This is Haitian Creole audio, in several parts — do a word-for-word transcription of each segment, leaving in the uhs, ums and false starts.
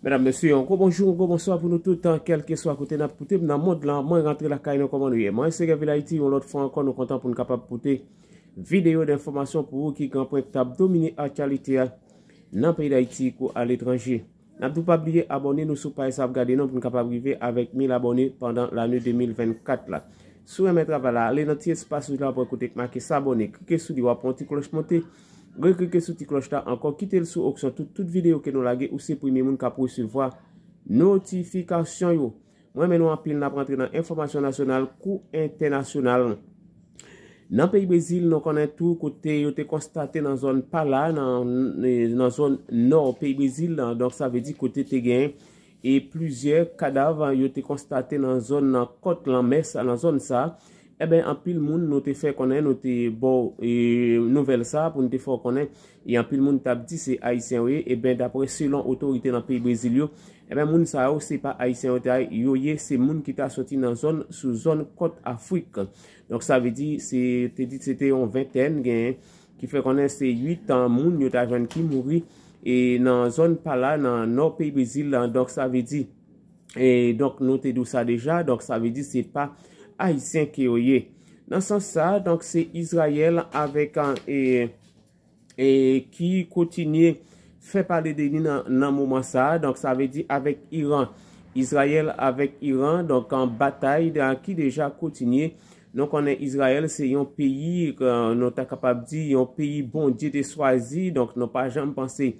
Medam, mesye, yon gwo bonjou, yon gwo bonswa pou nou tout, kèlkeswa kote n ap koute m nan mond lan. Mwen rantre lakay nou, kòman nou ye? Mwen se Gèvil Ayiti, yon lòt fwa ankò, nou kontan pou n kapab pote videyo denfòmasyon pou ou ki gen pwen k t ap domine aktyalite a nan peyi Dayiti kou aletranje. N ap di w pa bliye abòne nou sou paj sa ap gade nou pou n kapab rive avèk mil abòne pandan lane de mil vennkat la. Si w renmen travay la, ale nan ti espas wouj la, w ap wè kote k make s'abonner, klike sou li, w ap wè yon ti klòch monte. Reklike sou ti klòch la ankò, kite l sou opsyon tout, tout videyo ke nou lage, ou se premye moun k ap resevwa notifikasyon yo. Mwen renmen nou anpil, n ap rantre nan enfòmasyon nasyonal kou entènasyonal. Nan peyi Brezil, nou konnen tou kote yo te konstate nan zòn Pala, nan, nan zòn nò peyi Brezil, donk sa vle di kote te gen e plizyè kadav yo te konstate nan zòn nan kòt lanmè sa, nan zòn sa. Eben, anpil moun nou te fè konnen, nou te ba w, e, nouvèl sa pou nou te fè w konnen, e anpil moun t ap di se Ayisyen yo ye. Eben, daprè selon otorite nan peyi Brezil yo, eben, moun sa yo se pa Ayisyen yo ta, yo ye, se moun ki ta soti nan zòn, sou zòn kòt Afrik. Donk, sa vle di, se, te di se te yon ventèn genyen, ki fè konnen se uit moun yo ta jwenn ki mouri, e nan zòn Pala, nan nò peyi Brezil la. Donk, sa vle di, e donk, nou te di w sa deja, donk, sa vle di se pa Ayisyen ke yo ye. Nan sans sa, donk, se Izrayèl avèk, e, e ki kontinye fè pale de li nan, nan moman sa a. Donk, sa vle di avèk Iran. Izrayèl avèk Iran, donk, an batay de, ki deja kontinye. Nou konnen Izrayèl se yon peyi, e, nou ta kapab di yon peyi Bondye te chwazi. Donk, nou pa janm panse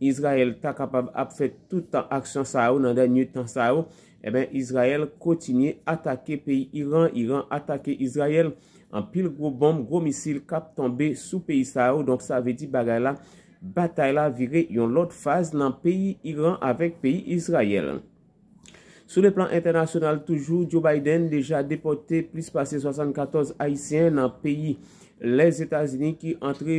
Izrayèl ta kapab ap fè tout aksyon sa yo nan dènye tan sa yo. Eben, Izrayèl kontinye atake peyi Iran, Iran atake Izrayèl. Anpil gwo bonm, gwo misil k ap tonbe sou peyi sa yo. Donk, sa vle di bagay la, batay la vire yon lòt faz nan peyi Iran avèk peyi Izrayèl. Sou le plan entènasyonal toujou, Joe Biden deja depòte plis pase swasannkatòz Ayisyen nan peyi Lèzetazini ki antre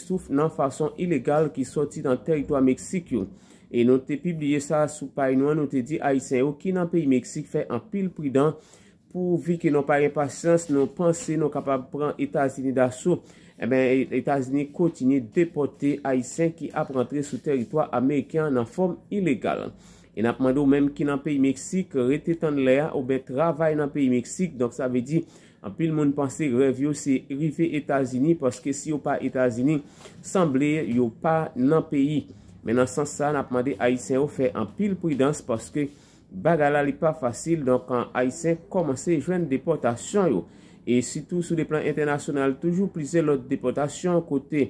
souf nan fason ilegal, ki sòti nan tèritwa Meksik yo. E nou te pibliye sa sou paj nou an, nou te di Ayisyen yo ki nan peyi Meksik fè anpil pridan, pou vi ke nou pa gen pasyans, nou panse nou kapab pran Etazini daso. Eben, Etazini kontinye depòte Ayisyen ki ap rantre sou tèritwa ameriken an nan fòm ilegal. E n ap mande w menm ki nan peyi Meksik, rete tann lè a, oubyen travay nan peyi Meksik. Donk, sa vle di, anpil moun panse rèv yo se rive Etazini, paske si yo pa Etazini, sanble yo pa nan peyi. Men nan sans sa, n ap mande Ayisyen yo fè anpil pridans, paske bagay la, li pa fasil. Donk, an, Ayisyen kòmanse jwenn depòtasyon yo. E sitou sou le plan entènasyonal, toujou plizyè lòt depòtasyon kote,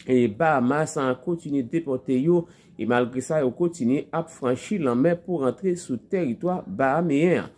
e, Bahamas an kontinye depòte yo. E malgre sa, yo kontinye ap franchi lanmè pou rantre sou tèritwa bahameyen an.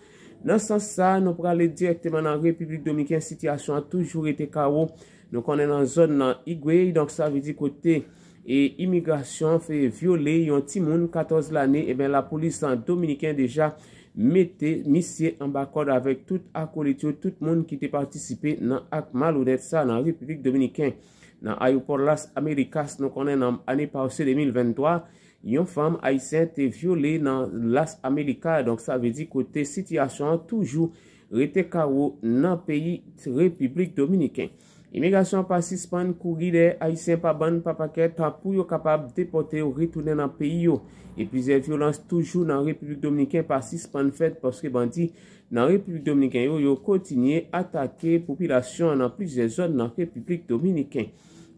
Nan sans sa, nou prale dirèkteman nan Repiblik Dominikèn, sitiyasyon an toujou rete kawo. Nou konnen nan zòn nan Higüey, donk sa vle di kote e imigrasyon fè vyole yon timoun katòz lane, eben, lapolis dominiken deja mete misye anba kòd avèk tout akolit yo, tout moun ki te patisipe nan ak malonèt sa nan Repiblik Dominikèn. Nan ayewopò Las Americas, nou konnen nan ane pase de mil venntwa, yon fanm ayisyen te vyole nan Las Americas, donk sa vle di kote sitiyasyon an toujou rete kawo nan peyi Repiblik Dominikèn. Imigrasyon pa sispann kouri dèyè Ayisyen pa bann pa pakèt pou yo kapab depòte yo retounen nan peyi yo. E plizyè vyolans toujou nan Repiblik Dominikèn pa sispann fèt paske bandi nan Repiblik Dominikèn yo, yo kontinye atake popilasyon an nan plizyè zòn nan Repiblik Dominikèn.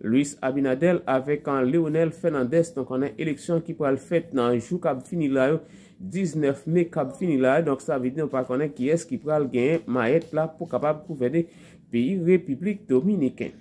Luis Abinader avèk, an, Leonel Fernandez, nou konnen eleksyon ki pral fèt nan jou k ap vini la yo, diznèf me k ap vini la, donk sa vle di nou pa konnen kiyès ki pral genyen mayèt la pou kapab gouvène peyi Repiblik Dominikèn.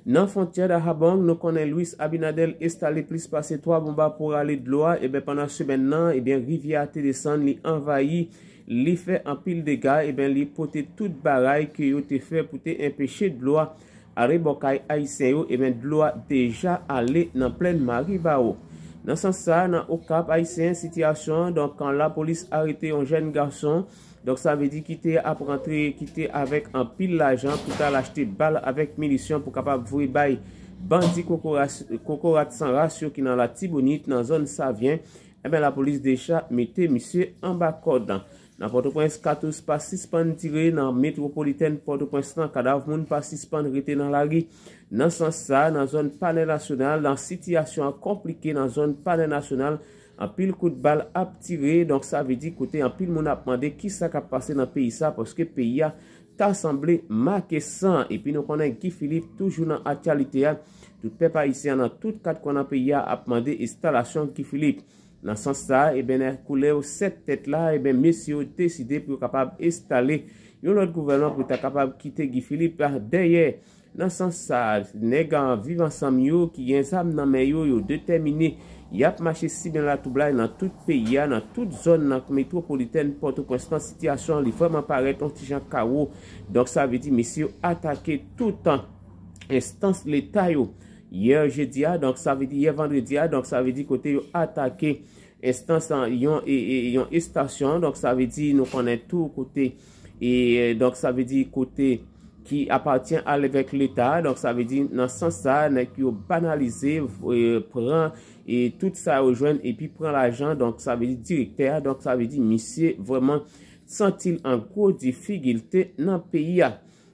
Nan fwontyè Dajabong, nou konnen Luis Abinader enstale plis pase twa bonba pou rale dlo a, eben, pandan semèn nan, eben, rivyè a te desann, li anvayi, li fè anpil dega, eben, li pote tout bagay ke yo te fè pou te enpeche dlo a ale bò kay ayisyen yo, eben, dlo a deja ale nan plèn Maribawo. Nan sans sa, nan Okap ayisyen, sitiyasyon an, donk, kan lapolis arete yon jèn gason, donk, sa vle di ki te ap rantre, ki te avèk anpil lajan pou t al achte bal avèk minisyon pou kapab voye bay bandi kokoras-, kokorat san ras yo ki nan Latibonit, nan zòn Savyen, eben, lapolis deja mete misye anba kòd. Nan Pòtoprens, katous pa sispann tire nan metwopolitèn Pòtoprens lan, kadav moun pa sispann rete nan lari. Nan sans sa, nan zòn Palè Nasyonal, nan sitiyasyon an konplike nan zòn Palè Nasyonal, Anpil kout bal ap tire, donk sa vle di kote anpil moun ap mande kisa k ap pase nan peyi sa, paske peyi a ta sanble make san. Epi nou konnen Guy Philippe toujou nan aktyalite a. Tout pèp ayisyen nan tout kat kwen nan peyi a ap mande enstalasyon Guy Philippe. Nan sans sa, eben, koulè yo sèt tèt la, eben, mesye yo deside pou yo kapab enstale yon lòt gouvènman pou ta kapab kite Guy Philippe dèyè. Nan sans sa, nèg an Viv Ansanm yo ki gen zam nan men yo, yo detèmine y ap mache sibyen latoublay nan tout peyi a, nan tout zòn nan metwopolitèn Pòtoprens lan. Sitiyasyon an, li vrèman parèt yon ti jan kawo. Donk, sa vle di, mesye yo atake tout enstans Leta yo. Yè jedi a, donk, sa vle di, yè vandredi a, donk, sa vle di, kote yo atake enstans an, yon, e, e, yon estasyon, donk, sa vle di, nou konnen tou kote, e, donk, sa vle di, kote ki apatyen avèk Leta, donk, sa vle di, nan sans sa, nèg yo banalize, e, pran, e, tout sa yo jwenn, epi pran lajan, donk, sa vle di, direktè a, donk, sa vle di, misye vrèman santi l an gwo difikilte nan peyi a.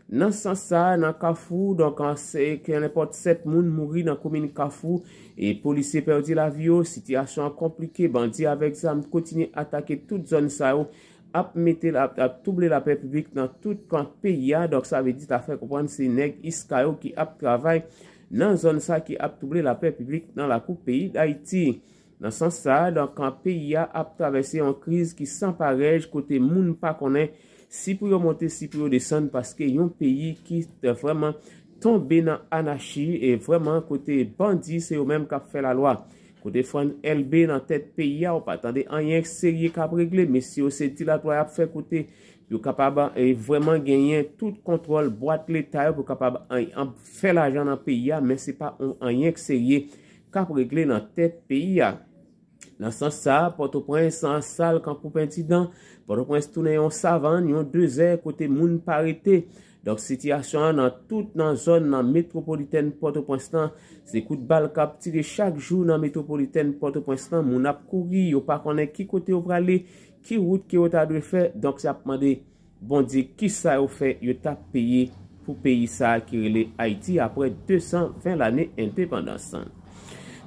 Nan sans sa, nan Kafou, donk, an se ke nenpòt sèt moun mouri nan komin Kafou, e polisye pèdi lavi yo, sitiyasyon an konplike, bandi avèk zam kontinye atake tout zòn sa yo, ap mete la, ap touble lapè piblik nan tout kan peyi a. Donk, sa vle di, ta fè konprann se nèg iska yo ki ap travay nan zòn sa ki ap touble lapè piblik nan lakou peyi Dayiti. Nan sans sa, donk, peyi a ap travèse yon kriz ki san parèj, kote moun pa konnen si pou yo monte, si pou yo desann, paske yon peyi ki, eh, vrèman tonbe nan anachi, e vrèman kote bandi se yo menm k ap fè lalwa. Kote Franz Elbé nan tèt peyi a, ou pa tande anyen serye k ap regle. Mesye yo se dilatwa y ap fè kote yo kapab, e, vrèman genyen tout kontwòl bwat Leta yo pou kapab, an, an, fè lajan nan peyi a, men se pa yon anyen serye k ap regle nan tèt peyi a. Nan sans sa, Pòtoprens an sal kankou pentidan. Pòtoprens tounen yon savann, yon dezè kote moun pa rete. Donk, sitiyasyon an nan tout nan zòn nan metwopolitèn Pòtoprens lan, se kout bal k ap tire chak jou nan metwopolitèn Pòtoprens lan. Moun ap kouri, yo pa konnen ki kote yo prale, ki wout ke yo ta dwe fè. Donk, y ap mande Bondye kisa yo fè yo t ap peye pou peyi sa a ki rele Ayiti apre de san ven lane endepandans.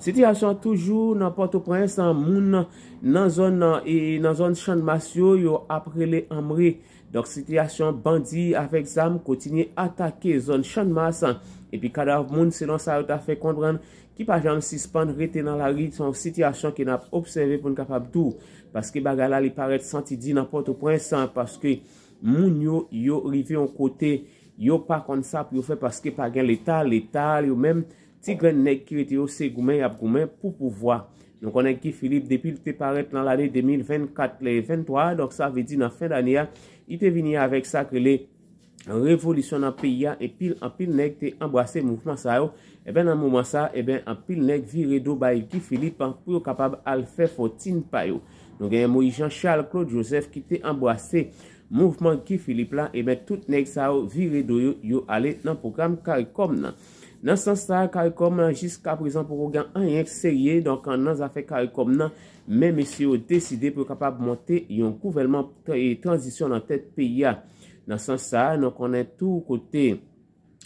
Sitiyasyon an toujou nan Pòtoprens, moun nan zòn, e, nan zòn Channmas yo, yo ap rele anmre. Donk, sitiyasyon bandi avèk zam kontinye atake zòn Channmas, epi kadav moun, selon sa yo ta fè konprann, ki pa janm sispann rete nan lari. Se yon sitiyasyon ke n ap obsève pou n kapab di w, paske bagay la li parèt santi di nan Pòtoprens, paske moun yo, yo rive yon kote, yo pa konn sa pou yo fè, paske pa gen Leta, Leta yo menm, ti grenn nèg ki rete yo se goumen y ap goumen pou pouvwa. Nou konnen Guy Philippe, depi l te parèt nan lane de mil vennkat, le venntwa, donk sa vle di nan fen dane a, li te vini avèk sa k rele revolisyon nan peyi a, epi anpil nèg te anbrase mouvman sa yo. Eben, nan moman sa, eben, anpil nèg vire do bay Guy Philippe pou yo kapab al fè fòtin pa yo. Nou genyen Moïse Jean Charles, Claude Joseph ki te anbrase mouvman Guy Philippe la, eben, tout nèg sa yo vire do yo, yo ale nan pwogram Caricom nan. Nan sans sa, Caricom nan, jiska prezan poko gen anyen k serye, donk, nan zafè Caricom nan, men mesye yo deside pou yo kapab monte yon gouvènman tra-, e, tranzisyon nan tèt peyi a. Nan sans sa, nou konnen tou kote,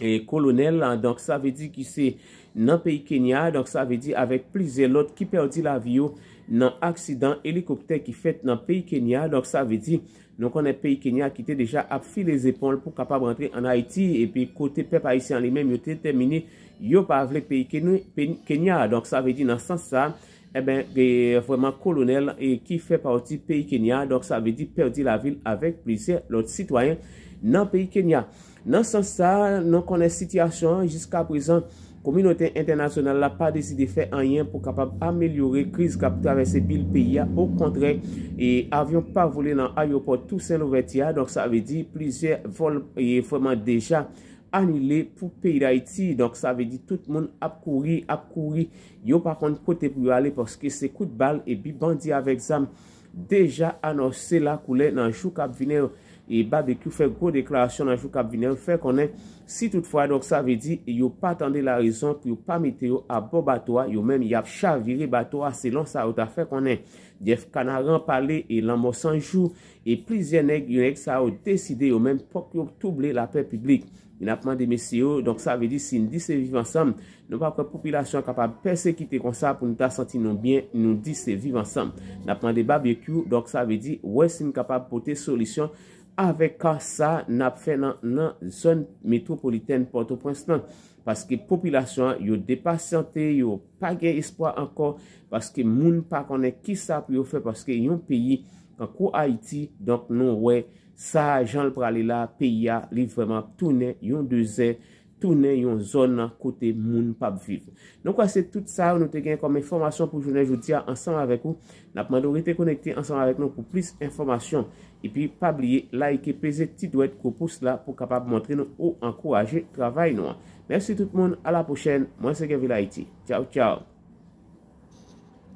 e, kolonèl, donk, sa vle di ki se nan peyi Kenya, donk, sa vle di avèk plizyè lòt ki pèdi lavi yo nan aksidan elikoptè ki fèt nan peyi Kenya, donk, sa vle di nou konnen peyi Kenya ki te deja ap file zepòl pou kapab rantre ann Ayiti, epi kote pèp ayisyen an li menm yo te detèmine yo pa vle peyi Kenya, donk, sa vle di nan sans sa, eben, e, vrèman kolonèl, e, ki fè pati peyi Kenya, donk, sa vle di pèdi lavi l avèk plizyè lòt sitwayen nan peyi Kenya. Nan sans sa, nou konnen sitiyasyon an jiska prezan, kominote entènasyonal la pa deside fè anyen pou kapab amelyore kriz k ap travèse bil peyi a. Okontrè, e, avyon pa vole nan ayewopò Tousen Louvèti a, donk, sa vle di plizyè vòl, e, vrèman deja anile pou peyi Dayiti. Donk, sa vle di tout moun ap kouri, ap kouri. Yo pa konn kote pou yo ale, paske se kout bal epi bandi avèk zam deja anonse lakoulè nan jou k ap vini yo. E Babekyou fè gwo deklarasyon nan jou k ap vini an, fè konnen si toutfwa, donk sa vle di yo pa tande larezon pou yo pa mete yo abò bato a, yo menm y ap chavire bato a, selon sa yo ta fè konnen. Jeff Canaran pale e lanmò san jou, e plizyè nèg, yo nèg sa yo deside yo menm fòk yo twouble lapè piblik. N ap mande mesye yo, donk sa vle di si n di se viv ansanm, nou pa kwè popilasyon an kapab pèsekite konsa pou nou ta santi nou byen, nou di se viv ansanm. N ap mande Babekyou, donk sa vle di wè si n kapab pote solisyon avèk sa n ap fè nan, nan zòn metwopolitèn Pòtoprens lan. Paske popilasyon an, yo depasyante, yo pa gen espwa ankò, paske moun pa konnen kisa pou yo fè, paske yon peyi tankou Ayiti, donk nou wè sa jan l prale la, peyi a, li vrèman tounen yon dezè, tounen yon zòn kote moun p ap viv. Nou kwè se tout sa yo nou te gen kòm enfòmasyon pou jounen jodi a ansanm avèk ou. N ap mande w rete konekte ansanm avèk nou pou plis enfòmasyon. Epi pa bliye like, peze ti dwèt gwo pous la pou kapab montre nou ou ankouraje travay nou an. Mèsi tout moun, a la pwochèn. Mwen se Kevin Ayiti. Tchaw, tchaw.